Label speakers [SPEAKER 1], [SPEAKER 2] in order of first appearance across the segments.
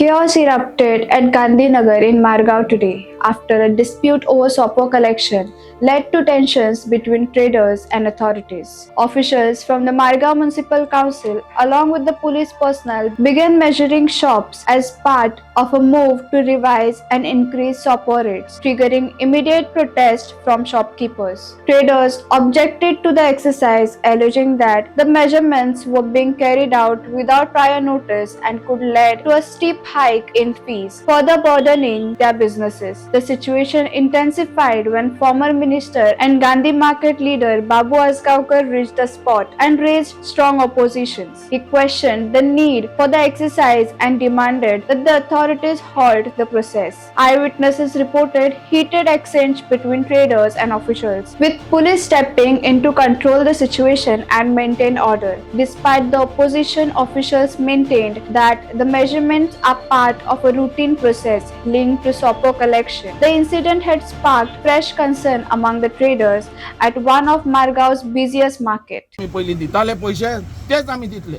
[SPEAKER 1] Chaos erupted at Gandhinagar in Margao today after a dispute over Sopo collection led to tensions between traders and authorities. Officials from the Margao Municipal Council, along with the police personnel, began measuring shops as part of a move to revise and increase Sopo rates, triggering immediate protest from shopkeepers. Traders objected to the exercise, alleging that the measurements were being carried out without prior notice and could lead to a steep hike in fees, further burdening their businesses. The situation intensified when former minister and Gandhi market leader Babu Azgaonkar reached the spot and raised strong oppositions. He questioned the need for the exercise and demanded that the authorities halt the process. Eyewitnesses reported heated exchange between traders and officials, with police stepping in to control the situation and maintain order. Despite the opposition, officials maintained that the measurements are part of a routine process linked to Sopo collection. The incident had sparked fresh concern among the traders at one of Margao's busiest market.
[SPEAKER 2] आमी पयलीं दिताले पयशे तेच आमी दितले.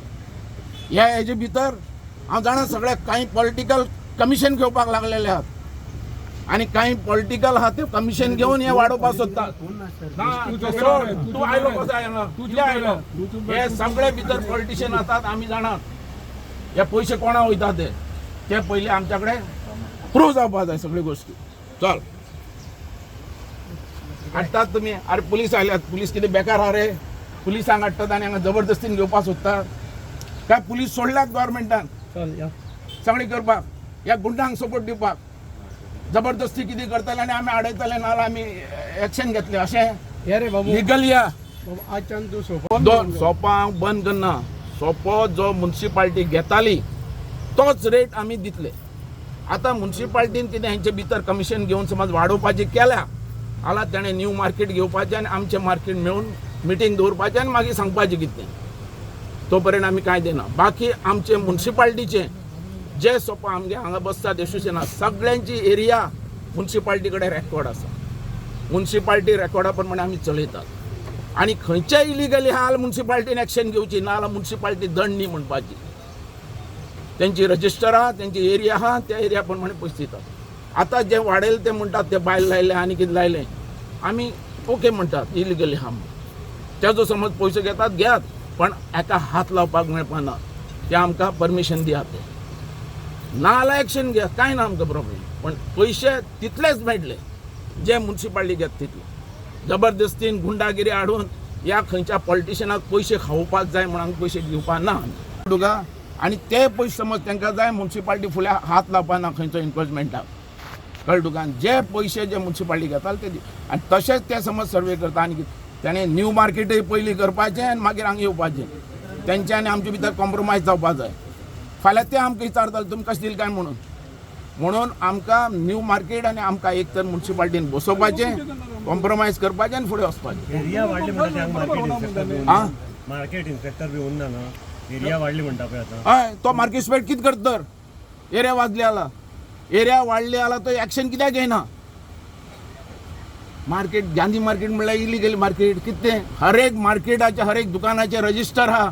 [SPEAKER 2] ह्या हेजे भितर हांव जाणा सगळे कांय पॉलिटिकल कमिशन घेवपाक लागलेले आहात आनी कांय पॉलिटिकल आहा ते कमिशन घेवन हे वाडोवपाक सोदतात. ना, तूं सोड. तूं आयलो कसो हांगा? कित्याक आयलो? हे सगळे भितर पॉलिटिशियन आसात, आमी जाणात. हे पयशे कोणा वयता ते ते पयलीं आमच्या कडेन प्रूव जावपा जाय सगळ्यो गोश्टी. चल, हाडटात तुमी. अरे, पुलीस आयल्यात. पुलीस कितें बेकार आहा रे? पुलिसांक हाडटात आनी हांगा जबरदस्तीन घेवपाक सोदतात. काय पुलीस सोडल्यात गव्हर्मेंटान सगळें करपाक, ह्या गुंडांक सपोर्ट दिवपाक? जबरदस्ती कितें करतले आनी आमी आडयतले, नाजाल्यार आमी एक्शन घेतले अशें.
[SPEAKER 3] हे रे बाबू.
[SPEAKER 2] लिगल या.
[SPEAKER 3] बाबू, आजच्यान तूं सोपो.
[SPEAKER 2] दोन सोपां बंद करना. सोपो जो मुन्सिपाल्टी घेताली तोच रेट आमी दितले. आतां मुन्सिपाल्टीन कितें हेंचे भितर कमिशन घेवन समज वाडोवपाचें केल्या जाल्यार तेणें न्यू मार्केट घेवपाचें आनी आमचें मार्केट मेळून मिटींग दवरपाचें आनी मागीर सांगपाचें कितें. तो पर्यंत आमी कांय दिना. बाकी आमचे मुन्सिपाल्टीचे जे सोपा आमगे हांगा बसतात एसोसिएशना, सगळ्यांची एरिया मुन्सिपाल्टी कडेन रेकॉर्ड आसा. मुन्सिपाल्टी रेकॉर्डा प्रमाणे आमी चलयतात आनी खंयच्याय इलिगली आहा जाल्यार मुन्सिपाल्टीन एक्शन घेवची, ना जाल्यार मुन्सिपाल्टी दंड न्ही म्हणपाची. तेंची रजिस्टर आहा, तेंची एरिया आहा, त्या एरिया प्रमाणे पयशे दितात. आतां जे वाडयले ते म्हणटात ते बायल लायले आनी कितें लायलें. आमी ओके म्हणटात, इलिगली आहा म्हणून तेजो समज पयशे घेतात, घेयात, पण एका हात लावपाक मेळपाना. ते आमकां परमिशन दियात ते, ना जाल्यार एक्शन घेयात, कांय ना आमकां प्रॉब्लेम, पण पयशे तितलेच मेळटले जे मुन्सिपाल्टी घेता तितले. जबरदस्तीन गुंडागिरी हाडून ह्या खंयच्या पॉलिटिशियनाक पयशे खावोवपाक जाय म्हणून पयशे घेवपाक ना आमी तुका. आनी ते पयशे समज तांकां जाय, मुन्सिपाल्टी फुडें हात लावपाक ना खंयचो इन्क्रोचमेंटाक. कळ्ळें तुका? आनी जे पयशे जे मुन्सिपाल्टी घेताले ते दी. आनी तशेंच ते समज सर्वे करता आनी कितें तेणें न्यू मार्केटय पयलीं करपाचें आनी मागीर हांगा येवपाचें. तेंच्या आनी आमचे भितर कॉम्प्रोमायज जावपा जाय. फाल्यां ते आमकां विचारताले तुमी कशें दिले काय म्हणून. म्हणून आमकां न्यू मार्केट आनी आमकां एक तर मुन्सिपाल्टीन बसोवपाचें, कॉम्प्रोमायज करपाचें आनी फुडें वचपाचें.
[SPEAKER 4] एरिया वाडली म्हणटा ते हांगा मार्केट इन्स्पेक्टर बी
[SPEAKER 2] आं?
[SPEAKER 4] मार्केट इन्स्पेक्टर बी उरना न्हू. एरिया वाडली म्हणटा पळय आतां.
[SPEAKER 2] हय, तो मार्केट स्पेक्ट कितें करता तर? एरिया वाजली जाला, एरिया वाडली जाला, तो एक्शन कित्याक घेयना? मार्केट, गांधी मार्केट म्हणल्यार इलिगल मार्केट कितें तें? हर एक मार्केटाचे, हर एक दुकानाचे रजिस्टर आहा.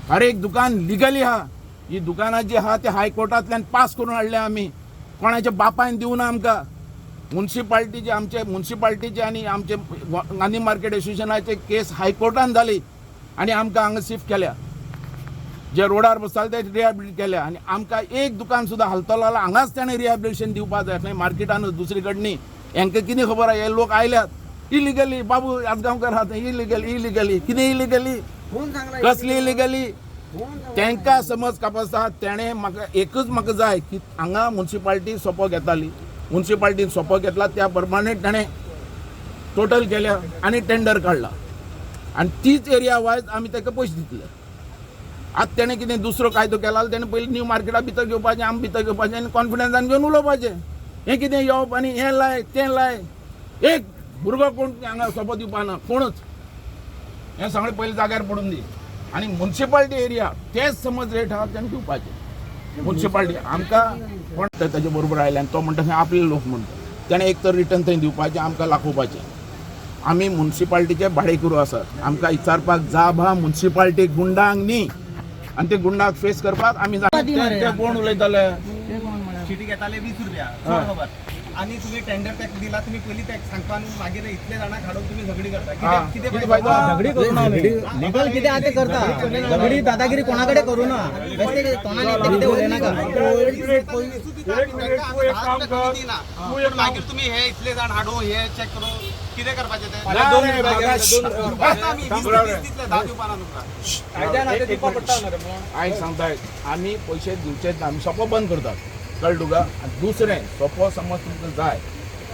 [SPEAKER 2] हर एक दुकान लिगली आहा. ही दुकानां जी आहा ते हायकोर्टांतल्यान पास करून हाडल्या आमी. कोणाच्या बापायन दिवना आमकां. मुन्सिपाल्टीचे, आमचे मुन्सिपाल्टीचे आनी आमचे गांधी मार्केट एसोसिएशनाचे केस हायकोर्टान जाली आनी आमकां हांगा शिफ्ट केल्या. जे रोडार बसताले ते रिहॅबिलिटेट केल्या आनी आमकां एक दुकान सुद्दां हालतलो जाल्यार हांगाच ताणें रिहॅबिलिटेशन दिवपा जाय, खंय मार्केटानूच, दुसरी कडेन न्ही. हेंकां कितें खबर आहा? हे लोक आयल्यात इलिगली. बाबू आजगांवकर आहा थंय इलिगली. इलिगली कितें? इलिगली कसली इलिगली? तांकां समज कापास आहा. तेणें म्हाका एकूच म्हाका जाय की हांगा मुन्सिपाल्टी सोपो घेताली, मुन्सिपाल्टीन सोपो घेतला, त्या प्रमाणे ताणें टोटल केल्या आनी टेंडर काडला आनी तीच एरिया वायज आमी ताका पयशे दितले. आतां तेणें कितें दुसरो कायदो केला जाल्यार तेणें पयलीं न्यू मार्केटा भितर घेवपाचें, आमी भितर घेवपाचें आनी कॉन्फिडन्सान घेवन उलोवपाचें. हें कितें येवप आनी हें लाय, तें लाय. एक भुरगो कोण हांगा सोपो दिवपा ना कोणूच. हें सगळें पयलीं जाग्यार पडून दी आनी मुन्सिपाल्टी एरिया तेच समज रेट आहा तेणें दिवपाचें. मुन्सिपाल्टी आमकां कोण ताजे बरोबर आयले आनी तो म्हणटा खंय आपले लोक म्हणटा. तेणें एक तर रिटर्न थंय दिवपाचें, आमकां दाखोवपाचें. आमी मुन्सिपाल्टीचे भाडेकरू आसात. आमकां विचारपाक जाब आहा मुन्सिपाल्टी गुंडांक न्ही. आनी ते गुंडाक फेस करपाक आमी जाणा. ते कोण उलयताले?
[SPEAKER 5] शिटी घेताले 20 रुपया, चड खबर. आनी तुमी टेंडर ताका दिला. तुमी पयलीं ताका सांगपा न्हू, मागीर इतले जाणां हाडून तुमी झगडी करता. कितें कितें
[SPEAKER 2] कितें फायदो?
[SPEAKER 6] झगडी करू ना आमी. लिगल कितें आहा तें करता. झगडी दादागिरी कोणा कडेन करू ना. बेश्टे तोंडान येता कितें उलयनाका.
[SPEAKER 3] एक मिनिट, तूं एक काम कर. तूं एक काम
[SPEAKER 5] मागीर तुमी हे इतले जाण हाडून हे चेक करून कितें करपाचें तें?
[SPEAKER 2] ना रे, बाबा,
[SPEAKER 5] आतां आमी 20 20 दितले, 10 दिवपा ना तुमकां.
[SPEAKER 3] कायद्यान आतां दिवपा पडटा न्हू रे पूण.
[SPEAKER 2] आयज सांगता, आमी पयशे दिवचेच ना. आमी सोपो बंद करतात, कळ्ळें तुका? आनी दुसरें, सोपो समज तुमकां जाय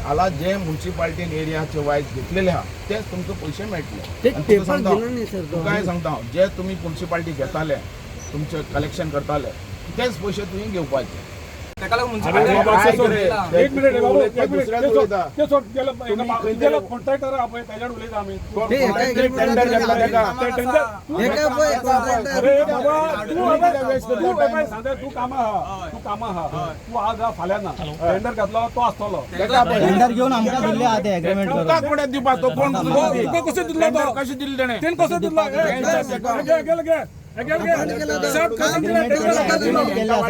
[SPEAKER 2] जाल्यार जे मुन्सिपाल्टीन एरियाचे वायज घेतलेले आहा तेच तुमकां पयशे मेळटले. आनी तुका सांगता, तुकाय सांगता हांव, जे तुमी मुन्सिपाल्टी घेताले, तुमचे कलेक्शन करताले, तेच पयशे तुमी घेवपाचे.
[SPEAKER 5] ताका लागून
[SPEAKER 2] अरे
[SPEAKER 5] मुन्सिपाल्टी
[SPEAKER 2] बाबा, सोड.
[SPEAKER 3] एक मिनिट रे बाबू,
[SPEAKER 2] उलयता,
[SPEAKER 3] एक मिनिट.
[SPEAKER 2] दुसऱ्याक
[SPEAKER 3] ते सोड,
[SPEAKER 2] उलयता.
[SPEAKER 3] ते सोड, गेलो
[SPEAKER 2] तुम्ही
[SPEAKER 3] गेलो कॉन्ट्रॅक्टर आहा पळय, ताज्याड उलयता आमी.
[SPEAKER 2] टेंडर घेतला तेका.
[SPEAKER 3] ते टेंडर अरे बाबा, तू तू बाबा सांगता, तू कामा आहा, तू कामा आहा, तू आज आहा, फाल्यां ना. टेंडर घातलो तो आसतलो.
[SPEAKER 2] तेका पळय.
[SPEAKER 6] टेंडर घेवन आमकां दिल्ले आहा ते एग्रीमेंट
[SPEAKER 2] तुका
[SPEAKER 6] करून.
[SPEAKER 2] कोणें दिवपा तो कोण?
[SPEAKER 3] तुका कशें दिल्लो तो?
[SPEAKER 2] टेंडर कशें दिलें तेणें?
[SPEAKER 3] तेणें कसो दिल्लो? घे घे घे घे घे साहेब, कसो दिला टेंडर?
[SPEAKER 6] एग्रीमेंट केल्ले आसा.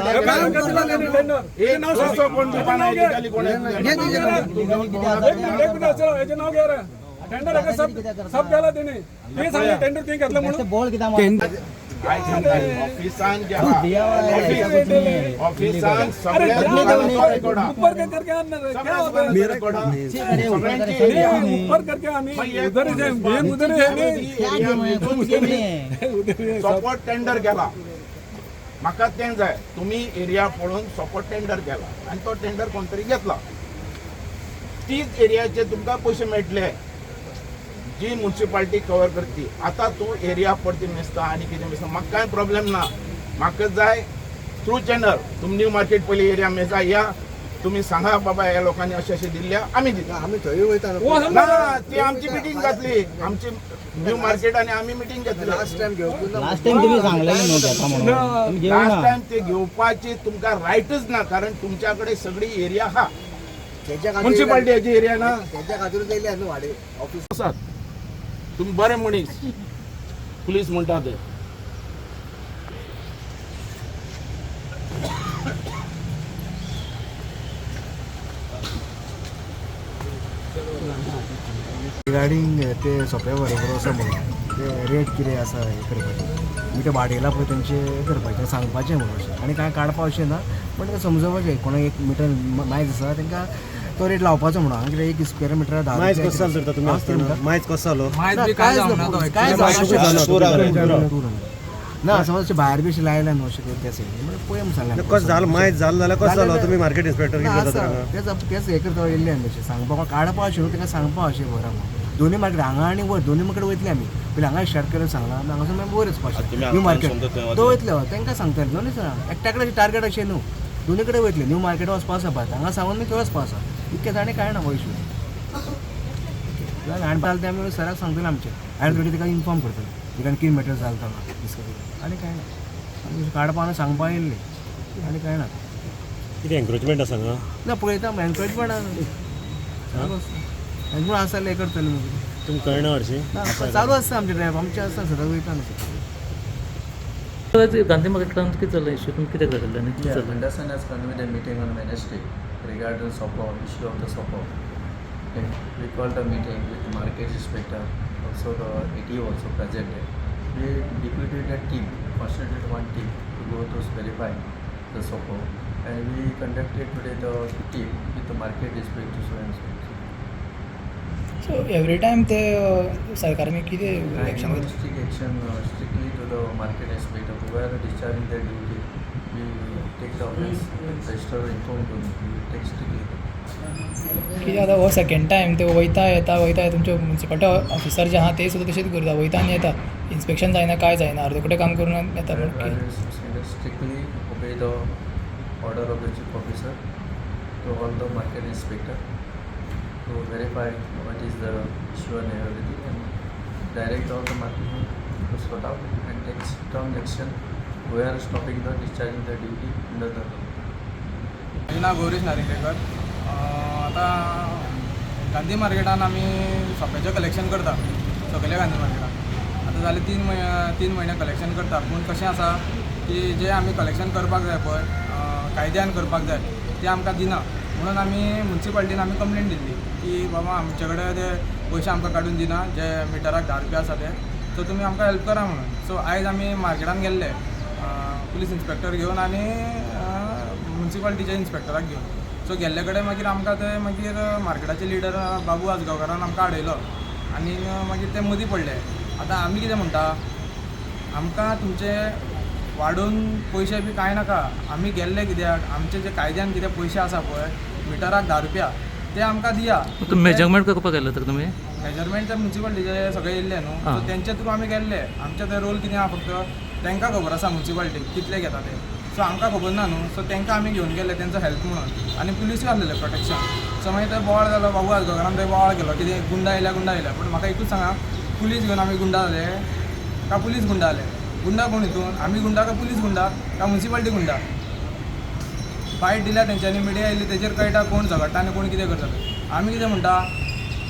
[SPEAKER 3] टेंडर
[SPEAKER 2] एक नाव कोण दिवपा ना, इलिगली कोण?
[SPEAKER 6] कितें आसा
[SPEAKER 3] एक मिनिट, एक मिनिट, चलो, हेजें नाव घे रे. टेंडर हेका सब सब केला तेणी. ते सांगले टेंडर तुवें घेतला म्हणून.
[SPEAKER 6] बेश्टे बोल कित्याक मारता?
[SPEAKER 2] आयज सांगता, ऑफिसान जे आहा, ऑफिसान सगळ्या दुकानाचो रेकॉर्ड आहा.
[SPEAKER 3] ऊपर कर करके आन ना रे, क्या होता है?
[SPEAKER 2] सगळ्या रेकॉर्ड आहा.
[SPEAKER 6] अरे
[SPEAKER 2] सगळ्यांची
[SPEAKER 3] नहीं,
[SPEAKER 2] एरिया.
[SPEAKER 3] ऊपर करके आम्ही उधर ही है, मेन उधर ही है, नहीं.
[SPEAKER 6] क्या गेम है? कौन गेम है?
[SPEAKER 3] उधर ही है सब.
[SPEAKER 2] सोपो टेंडर केला, म्हाका तें जाय. तुमी एरिया पळोवन सोपो टेंडर केला आनी तो टेंडर कोण तरी घेतला, तीच एरियाचे तुमकां पयशे मेळटले जी मुन्सिपाल्टी कवर करती. आतां तूं एरिया परती मेजता आनी कितें मेजता, म्हाका कांय प्रॉब्लेम ना. म्हाका जाय थ्रू चॅनल. तुमी न्यू मार्केट पयली एरिया मेजा, या तुमी सांगा, बाबा ह्या लोकांनी अशें अशें दिल्ल्या, आमी दिता.
[SPEAKER 7] आमी थंय वयता.
[SPEAKER 3] वो
[SPEAKER 2] ना, ती आमची मिटींग जातली, आमची न्यू मार्केट आनी आमी मिटींग घेतली.
[SPEAKER 7] लास्ट टायम घेवंक ना.
[SPEAKER 6] लास्ट टायम तुम्ही सांगलेले न्हू घेता म्हणून, तुम्ही घेऊ
[SPEAKER 2] लास्ट
[SPEAKER 6] ना.
[SPEAKER 2] टायम ते घेवपाची तुमकां रायटच ना, कारण तुमच्या कडेन सगळी एरिया आहा.
[SPEAKER 7] तेच्या खातीर
[SPEAKER 2] मुन्सिपाल्टीची एरिया ना.
[SPEAKER 7] तेच्या खातीर येयले न्हू वाडे ऑफिस.
[SPEAKER 2] आसात तुमी बरे मनीस, पुलीस म्हणटा ते.
[SPEAKER 7] रिगार्डींग ते सोंप्या बरोबर आसा म्हणून ते रेट कितें आसा हें करपाचें, म्हणजे ते वाडयला पळय तेंचे हें करपाचें, सांगपाचें म्हणून अशें. आनी कांय काडपा अशें ना, पण तें समजोवपाचें. कोणाक एक मिटर मायज आसा तांकां तो रेट लावपाचो म्हणून. हांगा कितें एक स्क्वेअर मिटर 10
[SPEAKER 4] मायज
[SPEAKER 7] रुपया
[SPEAKER 4] कसो जालो तर तुमी
[SPEAKER 7] हांव
[SPEAKER 4] आसतना मायज कसो जालो?
[SPEAKER 7] ना, कांयच ना, कांयच जावना. ना, समज अशें भायर बी अशें लायलां न्हू अशें करून त्या सायडीन, म्हणल्यार पळय म्हूण सांगलें.
[SPEAKER 4] कसो जालो मायज जालो जाल्यार कसो जालो?
[SPEAKER 7] जालें.
[SPEAKER 4] तुमी मार्केट इन्स्पेक्टर
[SPEAKER 7] ना,
[SPEAKER 4] कितें
[SPEAKER 7] आसा.
[SPEAKER 4] करता?
[SPEAKER 7] तेच तेच हें करता येयल्ले आमी अशें सांगपाक, काडपा अशें न्हू, तांकां सांगपा अशें बरें म्हणून. दोनूय मार्केट हांगा आनी वयर दोनूय मार्केट वयतले आमी. पयलीं हांगा स्टार्ट करून सांगलां, आमी हांगासून मागीर वयर वचपाचें न्यू मार्केट तो वयतले. हय, तांकां सांगतले दोनूय जाणां. एकट्या कडेन टार्गेट अशें न्हू, दोनूय कडेन वयतले. न्यू मार्केट वचपा आसा भात हांगा सांगून मागीर थंय वचपा आसा. इतकें जाणें कांय ना हो इशू. जालें, आनी जालें तें आमी सराक सांगतले आमचे आनी थोडी ताका इन्फॉर्म करतले तिका कितें मॅटर जालें हांगा डिस्कस. आनी कांय ना, आनी काडपा आनी सांगपा येयल्ले, आनी कांय ना.
[SPEAKER 4] कितें एन्क्रोचमेंट आसा हांगा?
[SPEAKER 7] ना, पळयता, एनक्रोचमेंट एनक्रोचमेंट आसा जाल्यार हें करतले मागीर.
[SPEAKER 4] तुमकां कळना हरशीं?
[SPEAKER 7] ना, चालू आसता आमचे ड्रायव्ह, आमचे आसता सदांच वयता न्हू.
[SPEAKER 8] गांधी मार्केटान कितें चल्लां इश्यू, तुमी कितें घडलें आनी कितें
[SPEAKER 9] Yeah,
[SPEAKER 8] चल्लां?
[SPEAKER 9] Henderson has convened a meeting on Wednesday regarding SOPO, issue of the SOPO. Okay, we called a meeting with market inspector, also the ATO also present. We deputed a team, constituted one team to go to verify the SOPO, and we conducted today the team with the market inspector so and so.
[SPEAKER 10] So every time ते सरकार कितें
[SPEAKER 9] And
[SPEAKER 10] action
[SPEAKER 9] no strict action strictly to the market inspector who are discharging their duty. We take the offense, register, inform to me. We take strictly.
[SPEAKER 10] कितें आतां हो second time ते वयता येता वयता येता. तुमचे मुन्सिपालिटी ऑफिसर जे आहा ते सुद्दां तशेंच करता, वयता आनी येता, इन्स्पेक्शन जायना, कांय जायना, अर्दकुटें काम करून येता.
[SPEAKER 9] I will strictly obey the order of the chief officer to all the market inspector to verify what is the issue and everything and direct all the market to sort out and take strong action who are stopping the discharging the duty under the law.
[SPEAKER 5] म्हजें नांव गौरीश नारिंगेकर. आतां गांधी मार्केटान आमी सोंप्याचें collection करता. सगल्या गांधी मार्केटान आतां जाले 3 म्हयने कलेक्शन करता. पूण कशें आसा की जें आमी कलेक्शन करपाक जाय पळय, कायद्यान करपाक जाय. ते आमकां दिना म्हणून आमी मुन्सिपाल्टीन आमी कंप्लेन दिल्ली की बाबा आमचे कडेन ते पयशे आमकां काडून दिना जे मिटराक 10 रुपया आसा ते, सो तुमी आमकां हेल्प करा म्हणून. सो आयज आमी मार्केटान गेल्ले पुलीस इन्स्पेक्टर घेवन आनी मुन्सिपाल्टीच्या इन्स्पेक्टराक घेवन. सो गेल्ले कडेन मागीर आमकां ते मागीर मार्केटाचे लिडर बाबू आजगांवकारान आमकां आडयलो आनी मागीर ते मदीं पडले. आतां आमी कितें म्हणटा, आमकां तुमचे वाडोवन पयशे बी कांय नाका, आमी गेल्ले कित्याक आमचे जे कायद्यान कितें पयशे आसा पळय मिटराक 10 रुपया ते आमकां दिया.
[SPEAKER 8] तुमी मेजरमेंट करपाक गेल्ले तर तुमी?
[SPEAKER 5] मेजरमेंट ते मुन्सिपाल्टीचे सगळे येयल्ले न्हू, सो तेंचे थ्रू आमी गेल्ले. आमचे ते रोल कितें आहा फक्त तांकां खबर आसा मुन्सिपाल्टीक कितले घेता ते, सो आमकां खबर ना न्हू, सो तांकां आमी घेवन गेले तेंचो हेल्प म्हणून. आनी पुलिसूय आसलेले प्रोटेक्शन. सो मागीर ते बोवाळ जालो, बाबू आजगांवकारान थंय बोवाळ केलो कितें गुंडा येयल्या गुंडा येयल्या. पूण म्हाका एकूच सांगा, पुलीस घेवन आमी गुंडा जाले का पुलीस गुंडा जाले? गुंडा कोण हितून? आमी गुंडा का पुलीस गुंडा का मुन्सिपाल्टी गुंडा? फायट दिल्या तेंच्यांनी, मिडिया येयली तेजेर कळटा कोण झगडटा आनी कोण कितें करता. आमी कितें म्हणटा,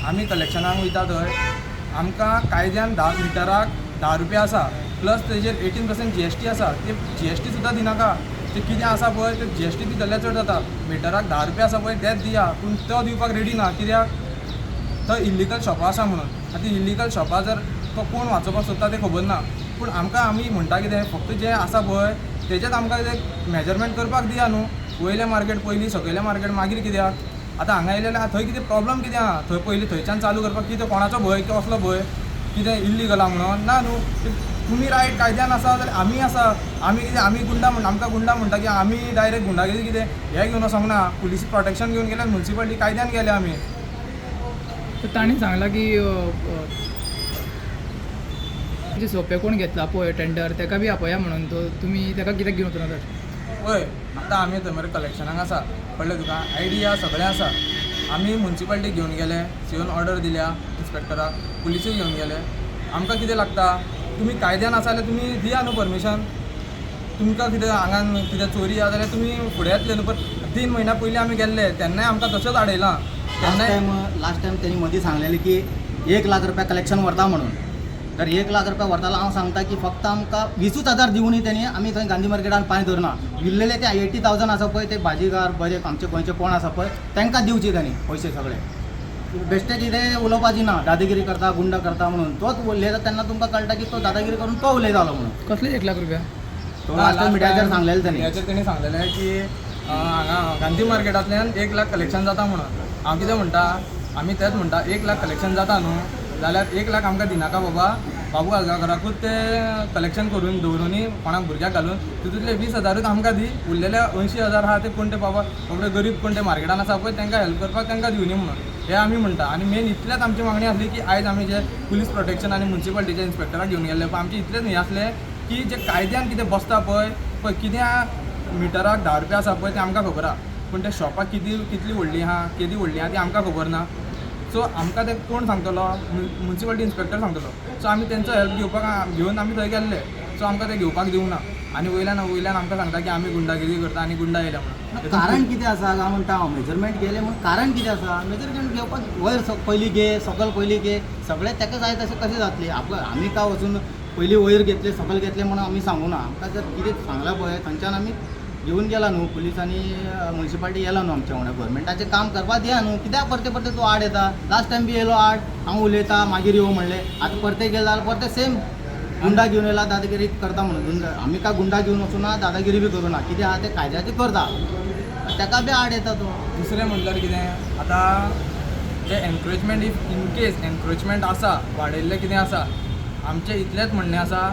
[SPEAKER 5] आमी कलेक्शनाक वयता थंय आमकां कायद्यान 10 मिटराक 10 रुपया आसा, प्लस तेजेर 18% GST आसा, ते GST सुद्दां दिनाका. ते कितें आसा पळय ते GST बी धरल्यार चड जाता. मिटराक 10 रुपया आसा पळय तेच दिया, पूण तो दिवपाक रेडी ना कित्याक तो इल्लिगल शॉपां आसा म्हणून. आतां इल्लिगल शॉपां जर तो कोण वाचोवपाक सोदता तें खबर ना, पूण आमकां आमी म्हणटा कितें फक्त जें आसा पळय तेजेच आमकां तें मेजरमेंट करपाक दिया न्हू. वयलें मार्केट पयलीं, सकयलें मार्केट मागीर कित्याक? आतां हांगा येयलें जाल्यार थंय कितें प्रॉब्लम कितें आहा, थंय पयलीं थंयच्यान चालू करपाक कितें कोणाचो भंय कसलो भंय कितें इल्लिगल आहा म्हणून ना न्हू. तुमी रायट कायद्यान आसा जाल्यार आमी आसा, आमी कितें आमी गुंडा म्हणटा, आमकां गुंडा म्हणटा की आमी डायरेक्ट गुंडागिरी कितें हें घेवन वचोंक ना. पुलीस प्रोटेक्शन घेवन गेल्यार मुन्सिपाल्टी कायद्यान गेले आमी.
[SPEAKER 10] तर तांणी सांगलां की जे सोपे कोण घेतला पळय टेंडर ताका बी आपया म्हणून, तो तुमी ताका कित्याक घेवन वचना तर?
[SPEAKER 5] पळय आतां आमी थंय मरे कलेक्शनाक आसा, कळ्ळें तुका, आयडिया सगळें आसा. आमी मुन्सिपाल्टीक घेवन गेले, सीओन ऑर्डर दिल्या इन्स्पेक्टराक, पुलिसूय घेवन गेले. आमकां कितें लागता, तुमी कायद्यान आसा जाल्यार तुमी दिया न्हू परमिशन. तुमकां कितें हांगान कितें चोरी आसा जाल्यार तुमी फुडें येतले न्हू. पण 3 म्हयन्या पयलीं आमी गेल्ले तेन्नाय आमकां तशेंच आडयलां.
[SPEAKER 6] लास्ट टायम तेणी मदीं सांगलेलें की 1 लाख रुपया कलेक्शन व्हरता म्हणून, तर 1 लाख रुपया व्हरतालो. हांव सांगता की फक्त आमकां 20,000 दिवनूय तेणी आमी थंय गांधी मार्केटान पांय धरना. उरलेले ते 80,000 आसा पळय ते भाजीकार बरे आमचे गोंयचे कोण आसा पळय तांकां दिवचे तेणी पयशे सगळे. बेश्टे कितें उलोवपाची ना, दादागिरी करता गुंडा करता म्हणून तोच उलयता तेन्ना तुमकां कळटा की तो दादागिरी करून तो उलयतालो म्हणून.
[SPEAKER 10] कसले 1 लाख रुपया?
[SPEAKER 6] तो लास्ट टायम मिडियाचेर सांगलेलें तेणी.
[SPEAKER 5] मिडियाचेर तेणी सांगलेलें की हांगा गांधी मार्केटांतल्यान 1 लाख कलेक्शन जाता म्हणून. हांव कितें म्हणटा, आमी तेंच म्हणटा 1 लाख कलेक्शन जाता न्हू जाल्यार 1 लाख आमकां दिनाका बाबा, बाबू आजगांवकाराकूच ते कलेक्शन करून दवरूनी कोणाक भुरग्याक घालून तितूंतले 20,000 आमकां दी, उरलेले 80,000 आहा ते कोण ते बाबा बाबडे गरीब कोण ते मार्केटान आसा पळय तांकां हेल्प करपाक तांकां दिवनी म्हणून हें आमी म्हणटा. आनी मेन इतलेंच आमची मागणी आसली की आयज आमी जे पुलीस प्रोटेक्शन आनी मुन्सिपाल्टीच्या इन्स्पेक्टराक घेवन गेल्ले, पण आमचें इतलेंच हें आसलें की जे कायद्यान कितें बसता पळय पळय कितें मिटराक 10 रुपया आसा पळय तें आमकां खबर आहा, पूण त्या शॉपाक कितली व्हडली आहा केदी व्हडली आहा ती आमकां खबर ना. सो आमकां ते कोण सांगतलो, मुन्सिपाल्टी इन्स्पेक्टर सांगतलो. सो आमी तेंचो हेल्प घेवपाक घेवन आमी थंय गेल्ले. सो आमकां ते घेवपाक दिवंक ना आनी वयल्यान वयल्यान आमकां सांगता की आमी गुंडागिरी करता आनी गुंडा येयल्या म्हणून.
[SPEAKER 6] कारण कितें आसा काय म्हणटा हांव, मेजरमेंट गेलें म्हणून कारण कितें आसा? मेजरमेंट घेवपाक वयर पयलीं घे सकल पयलीं घे सगळें ताका जाय तशें कशें जातलें? आमी काय वचून पयलीं वयर घेतलें सकल घेतलें म्हणून आमी सांगूना. आमकां जर कितें सांगलां पळय थंयच्यान आमी घेवन गेला न्हू, पुलीस आनी मुन्सिपाल्टी येला न्हू आमच्या वांगडा. गोवोरमेंटाचें काम करपाक दिया न्हू, कित्याक परते परते तूं आड येता? लास्ट टायम बी येयलो आड, हांव उलयता मागीर यो म्हणलें, आतां परते गेले जाल्यार परते सेम गुंडा घेवन येयला दादागिरी करता म्हणून. आमी काय गुंडा घेवन वचूना, दादागिरी बी करूना, कितें आहा तें कायद्याचें करता, ताका बी आड येता तो.
[SPEAKER 5] दुसरें म्हणल्यार कितें आतां जे encroachment if in case encroachment आसा वाडयल्लें कितें आसा, आमचें इतलेंच म्हणणें आसा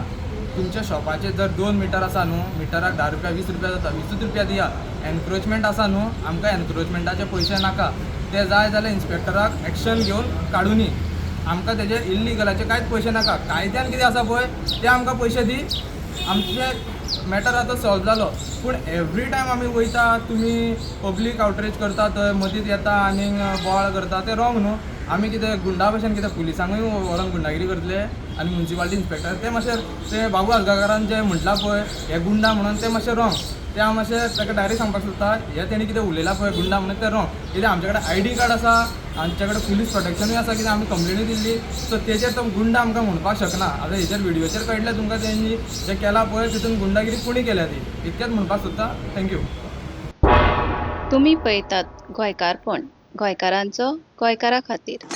[SPEAKER 5] तुमच्या शॉपाचेर जर 2 मिटर आसा न्हू, मिटराक 10 रुपया 20 रुपया जाता, 20 रुपया दिया. एनक्रोचमेंट आसा न्हू, आमकां एनक्रोचमेंटाचे पयशे नाका, ते जाय जाल्यार इन्स्पेक्टराक एक्शन घेवन काडुनी. आमकां तेजे इल्लिगलाचे कांयच पयशे नाका, कायद्यान कितें आसा पळय ते आमकां पयशे दी, आमचे मॅटर आतां सॉल्व जालो. पूण एवरी टायम आमी वयता तुमी पब्लीक आवटरीच करता थंय मदींच येता आनी बोवाळ करता, तें रॉंग न्हू. आमी कितें गुंडा भशेन कितें पुलिसांकूय व्हरोन गुंडागिरी करतले आनी मुन्सिपाल्टी इन्स्पेक्टर ते मातशें ते बाबू आजगांवकारान जें म्हटलां पळय हे गुंडा म्हणून तें मातशें रॉंग. तें हांव मातशें ताका डायरेक्ट सांगपाक सोदता, हें तेणी कितें उलयलां पळय गुंडा म्हणून तें रॉंग. कित्याक आमचे कडेन आयडी कार्ड आसा, आमचे कडेन पुलीस प्रोटेक्शनूय आसा, कित्याक आमी कंप्लेनूय दिल्ली. सो तेजेर तो गुंडा आमकां म्हणपाक शकना. आतां हेजेर व्हिडियोचेर कळटलें तुमकां तेणी जें केलां पळय तितून गुंडागिरी कोणी केल्या ती. इतकेंच म्हणपाक सोदता. Thank you.
[SPEAKER 11] तुमी पळयतात गोंयकारपण, गोंयकारांचो गोंयकारा खातीर.